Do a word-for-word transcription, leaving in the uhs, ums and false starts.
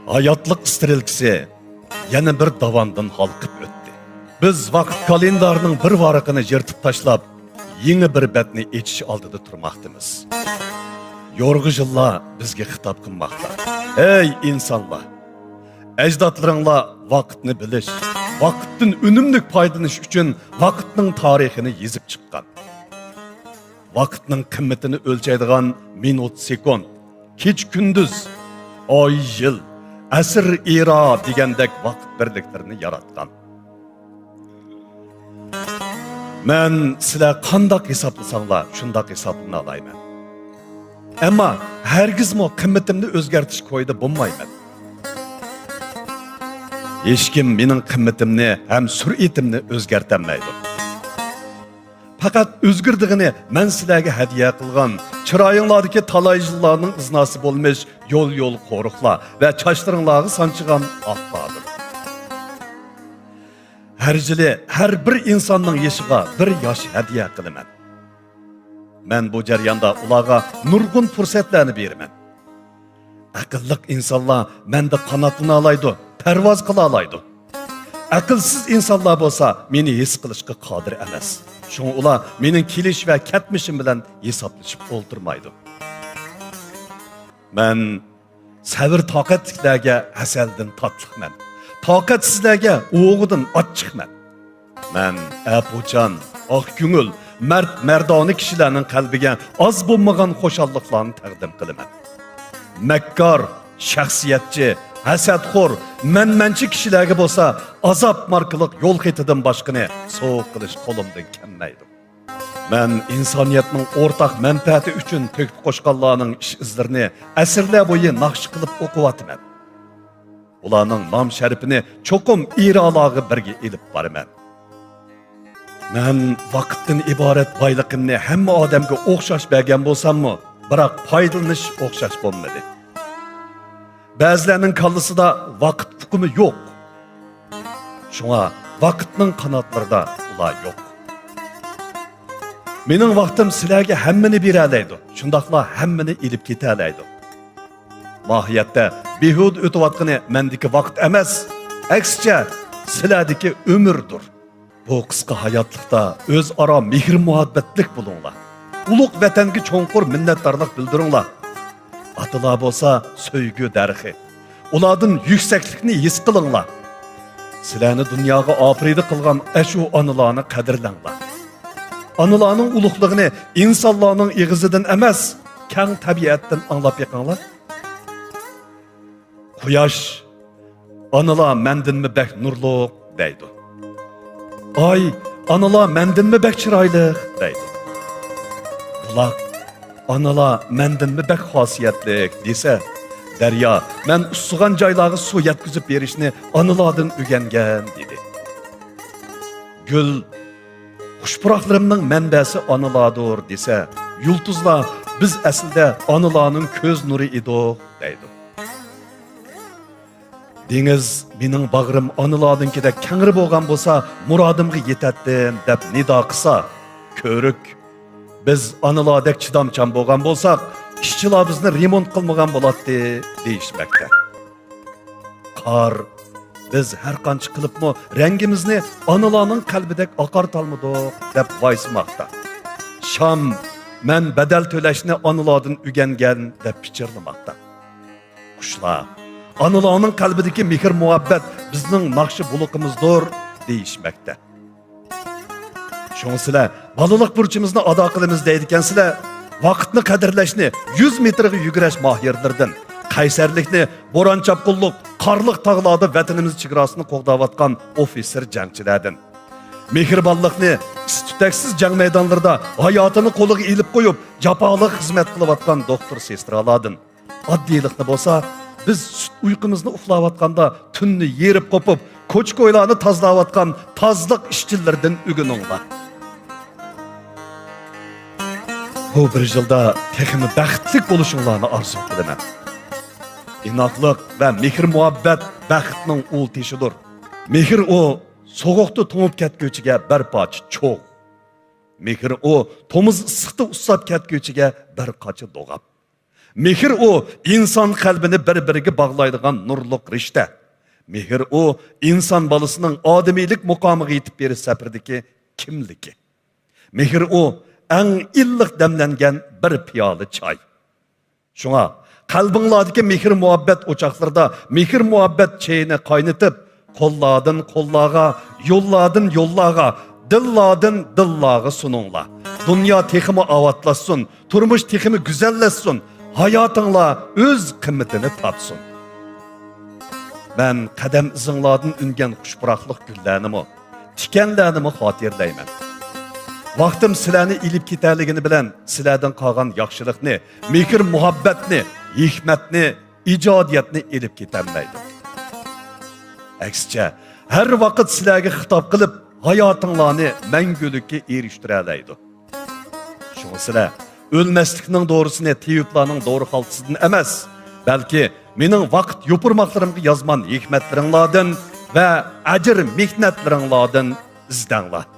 ھاياتلىق ئىسترېلكىسى يەنە بىر داۋاندىن ھالقىپ ئۆتتى. بىز ۋاقىت كالېندارىنىڭ بىر ۋارىقىنى يىرتىپ تاشلاپ، يېڭى بىر بەتنى ئېچىش ئالدىدا تۇرماقتىمىز. يورغا يىللار بىزگە خىتاب قىلماقتا. ھەي ئىنسانلار! ئەجدادلىرىڭلار ۋاقىتنى بىلىش، ۋاقىتتىن ئۈنۈملۈك پايدىلىنىش ئۈچۈن ۋاقىتنىڭ تارىخىنى يېزىپ چىققان. ۋاقىتنىڭ قىممىتىنى ئۆلچەيدىغان مىنۇت، سېكۇنت، كېچە-كۈندۈز، ئاي، يىل، ئەسىر، ئېرا دېگەندەك ۋاقىت بىرلىكلىرىنى ياراتقان. مەن سىلەر قانداق ھېسابلىساڭلار، شۇنداق ھېسابلىنالايمەن. ئەمما ھەرگىزمۇ قىممىتىمنى ئۆزگەرتىش كويىدا بولمايمەن. ھېچكىم مېنىڭ قىممىتىمنى ھەم سۈرئىتىمنى ئۆزگەرتەلمەيدۇ. پەقەت ئۆزگىرىدىغىنى مەن سىلەرگە ھەدىيە قىلغان چىرايىڭلاردىكى تالايلارنىڭ ئىزناسى بولمىش يول-يول قورۇقلار ۋە چاچلىرىڭلارغا سانچىغان ئاقلاردۇر. ھەر يىلى ھەر بىر ئىنساننىڭ يېشىغا بىر ياش ھەدىيە قىلىمەن. مەن بۇ جەرياندا ئۇلارغا نۇرغۇن پۇرسەتلەرنى بېرىمەن. ئەقىللىق ئىنسانلار مەندە قاناتلىنالايدۇ، پەرۋاز قىلالايدۇ. ئەقىلسىز ئىنسانلار بولسا مېنى ھېس قىلىشقا قادىر ئەمەس. شۇڭا ئۇلار مېنىڭ كېلىش ۋە كەتمىشىم بىلەن ھېسابلىشىپ ئولتۇرمايدۇ. مەن سەۋر-تاقەتلىكلەرگە ھەسەلدىن تاتلىقمەن، تاقەتسىزلەرگە ئوغىدىن ئاچچىقمەن. مەن ئەپۇچان، ئاق كۆڭۈل، مەرد-مەردانە كىشىلەرنىڭ قەلبىگە ئاز بولمىغان خۇشاللىقلارنى تەقدىم قىلىمەن. مەككار، شەخسىيەتچى، ھەسەتخور، مەنمەنچى كىشىلەرگە بولسا ئازاب ماركىلىق يول خېتىدىن باشقىنى سوۋغا قىلىش قولۇمدىن كەلمەيدۇ. مەن ئىنسانىيەتنىڭ ئورتاق مەنپەئەتى ئۈچۈن تۆھپە قوشقانلارنىڭ ئىش-ئىزلىرىنى ئەسىرلەر بويى ناخشا قىلىپ ئوقۇۋاتىمەن. ئۇلارنىڭ نام-شەرىپىنى چوقۇم ئېرالارغا بىرگە ئېلىپ بارىمەن. مەن ۋاقىتتىن ئىبارەت بايلىقىمنى ھەممە ئادەمگە ئوخشاش بەرگەن بولساممۇ، بىراق پايدىلىنىش ئوخشاش بولمىدى. بەزىلەرنىڭ كاللىسىدا ۋاقىت ئۇقۇمى يوق. شۇڭا ۋاقىتنىڭ قاناتلىرىدا ئۇلار يوق. مېنىڭ ۋاقتىم سىلەرگە ھەممىنى بېرەلەيدۇ، شۇنداقلا ھەممىنى ئېلىپ كېتەلەيدۇ. ماھىيەتتە بىھۇدە ئۆتۈۋاتقىنى مەندىكى ۋاقىت ئەمەس، ئەكسىچە، سىلەردىكى ئۆمۈردۇر. بۇ قىسقا ھاياتلىقتا ئۆزئارا مېھىر-مۇھەببەتلىك بولۇڭلار. ئۇلۇغ ۋەتەنگە چوڭقۇر مىننەتدارلىق بىلدۈرۈڭلار. ئاتىلار بولسا سۆيگۈ دەرىخى. ئۇلاردىن يۈكسەكلىكنى ھېس قىلىڭلار. سىلەرنى دۇنياغا ئاپىرىدە قىلغان ئەشۇ ئانىلارنى قەدىرلەڭلار. ئانىلارنىڭ ئۇلۇغلۇقىنى ئىنسانلارنىڭ ئېغىزىدىن ئەمەس، كەڭ تەبىئەتتىن ئاڭلاپ بېقىڭلار. قۇياش، «ئانىلار مەندىنمۇ بەك نۇرلۇق» دەيدۇ. ئاي، «ئانىلار مەندىنمۇ بەك چىرايلىق» دەيدۇ. بۇلاق، «ئانىلار مەندىنمۇ بەك خاسىيەتلىك» دېسە، دەريا، «مەن ئۇسسىغان جايلارغا سۇ يەتكۈزۈپ بېرىشنى ئانىلاردىن ئۆگەنگەن» دېدى. گۈل، «خۇش پۇراقلىرىمنىڭ مەنبەسى ئانىلاردۇر» دېسە، يۇلتۇزلار، «بىز ئەسلىدە ئانىلارنىڭ كۆز نۇرى ئىدۇق» دەيدۇ. دېڭىز، «مېنىڭ باغرىم ئانىلاردىڭكىدەك كەڭرى بولغان بولسا، مۇرادىمغا يېتەتتىم» دەپ نىدا قىلسا، كۆۋرۈك، «بىز ئانىلاردەك چىدامچان بولغان بولساق، ئىشچىلار بىزنى رېمونت قىلمىغان بولاتتى» دېيىشمەكتە. قار، «بىز ھەر قانچە قىلىپمۇ رەڭگىمىزنى ئانىلارنىڭ قەلبىدەك ئاقارتالمىدۇق» دەپ ۋايسىماقتا. شام، «مەن بەدەل تۆلەشنى ئانىلاردىن ئۆگەنگەن» دەپ پىچىرلىماقتا. قۇشلار، «ئانىلارنىڭ قەلبىدىكى مېھىر-مۇھەببەت بىزنىڭ ناخشا بۇلىقىمىزدۇر» دېيىشمەكتە. شۇڭا سىلەر «بالىلىق بۇرچىمىزنى ئادا قىلىمىز» دەيدىكەنسىلەر، ۋاقىتنى قەدىرلەشنى يۈز مېتىرغا يۈگۈرۈش ماھىرلىرىدىن، قەيسەرلىكنى بوران-چاپقۇنلۇق، قارلىق تاغلاردا ۋەتىنىمىز چېگراسىنى قوغداۋاتقان ئوفىتسېر جەڭچىلەردىن، مېھرىبانلىقنى ئىس-تۈتەكسىز جەڭ مەيدانلىرىدا ھاياتىنى قولىغا ئېلىپ قويۇپ، جاپالىق خىزمەت قىلىۋاتقان دوختۇر-سېسترالاردىن، ئاددىيلىقنى بولسا بىز سۈت ئۇيقۇمىزنى ئۇخلاۋاتقاندا تۈننى يېرىپ قوپۇپ، كوچا-كويلارنى تازىلاۋاتقان تازىلىق ئىشچىلىرىدىن ئۆگىنىڭلار. بۇ بىر يىلدا تېخىمۇ بەختلىك بولۇشۇڭلارنى ئارزۇ قىلىمەن. ئىناقلىق ۋە مېھىر-مۇھەببەت بەختنىڭ ئۇل تېشىدۇر. مېھىر ئۇ سوغۇقتا توڭۇپ كەتكۈچىگە بىر پارچە چوغ. مېھىر ئۇ تومۇز ئىسسىقتا ئۇسساپ كەتكۈچىگە بىر قاچا دوغاپ. مېھىر ئۇ ئىنسان قەلبىنى بىر-بىرىگە باغلايدىغان نۇرلۇق رىشتە. مېھىر ئۇ ئىنسان بالىسىنىڭ ئادىمىيلىك مۇقامىغا يېتىپ بېرىش سەپىرىدىكى كىملىكى. مېھىر ئۇ ئەڭ ئىللىق دەملەنگەن بىر پىيالە چاي. شۇڭا قەلبىڭلاردىكى مېھىر-مۇھەببەت ئوچاقلىرىدا مېھىر-مۇھەببەت چېيىنى قاينىتىپ، قوللاردىن قوللارغا، يوللاردىن يوللارغا، دىللاردىن دىللارغا سۇنۇڭلار. دۇنيا تېخىمۇ ئاۋاتلاشسۇن، تۇرمۇش تېخىمۇ گۈزەللەشسۇن، ھاياتىڭلار ئۆز قىممىتىنى تاپسۇن. مەن قەدەم ئىزىڭلاردىن ئۈنگەن خۇش پۇراقلىق گۈللەرنىمۇ، تىكەنلەرنىمۇ خاتىرىلەيمەن. ۋاقتىم سىلەرنى ئېلىپ كېتەلىگىنى بىلەن سىلەردىن قالغان ياخشىلىقنى، مېھىر-مۇھەببەتنى، ھېكمەتنى، ئىجادىيەتنى ئېلىپ كېتەلمەيدۇ. ئەكسىچە، ھەر ۋاقىت سىلەرگە خىتاب قىلىپ، ھاياتىڭلارنى مەڭگۈلۈككە ئېرىشتۈرەلەيدۇ. شۇڭا سىلەر ئۆلمەسلىكنىڭ دورىسىنى تېۋىپلارنىڭ دورىخالتىسىدىن ئەمەس، بەلكى مېنىڭ ۋاقىت يوپۇرماقلىرىمغا يازمان ھېكمەتلىرىڭلاردىن ۋە ئەجىر مېھنەتلىرىڭلاردىن ئىزدەڭلار.